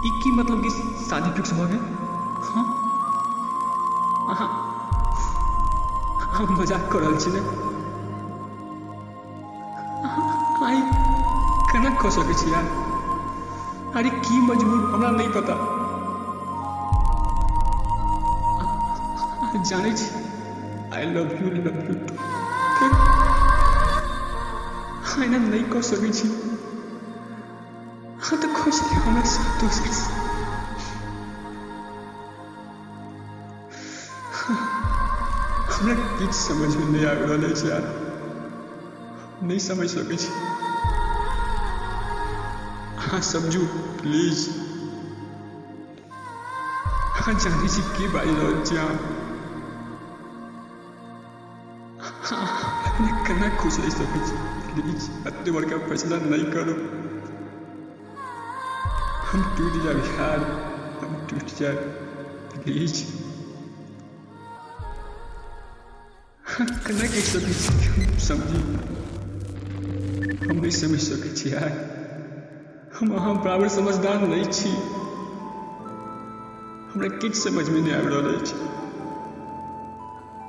ई की मतलब कि शादी फिक्स भऽ गेल? हाँ, अहाँ हम मजाक कऽ रहल छी ने? अहाँ ई केना कऽ सकै छी यार? अरे की मजबूर हमरा नहि पता। अहाँ जानै छी I love you, love you too. अहाँ एना नहि कऽ सकै छी। अहाँ तऽ खुश रही हमरा साथ दोसर से। हमरा किछु समझमे नहि आबि रहल अछि यार, नहि समझ सकै छी। अहाँ समझू प्लीज। अहाँ जानै छी की बाजि रहल छी अहाँ? अहाँ केना खुश रहि सकै छी? प्लीज एते बड़का फैसला नहि करू। हम टूटि जायब यार, हम टूटि जायब। प्लीज केना कहि सकै छी? हम समझी, हम नहि समझ सकै छी यार। हम अहाँ बराबर समझदार नहि छी। हमरा किछु समझमे नहि आबि रहल अछि।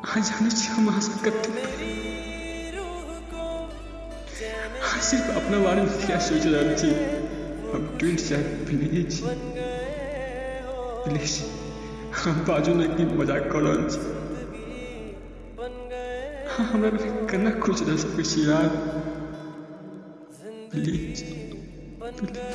अहाँ जानै छी हम अहाँसँ कतेक, अहाँ सिर्फ अपना बारेमे किया सोचि रहल छी? हम टूटि जायब प्लीज, प्लीज। हम बाजू ने कि मजाक कऽ रहल छी? अहाँ हमरा बिना केना खुश रहि सकै छी यार? Please please.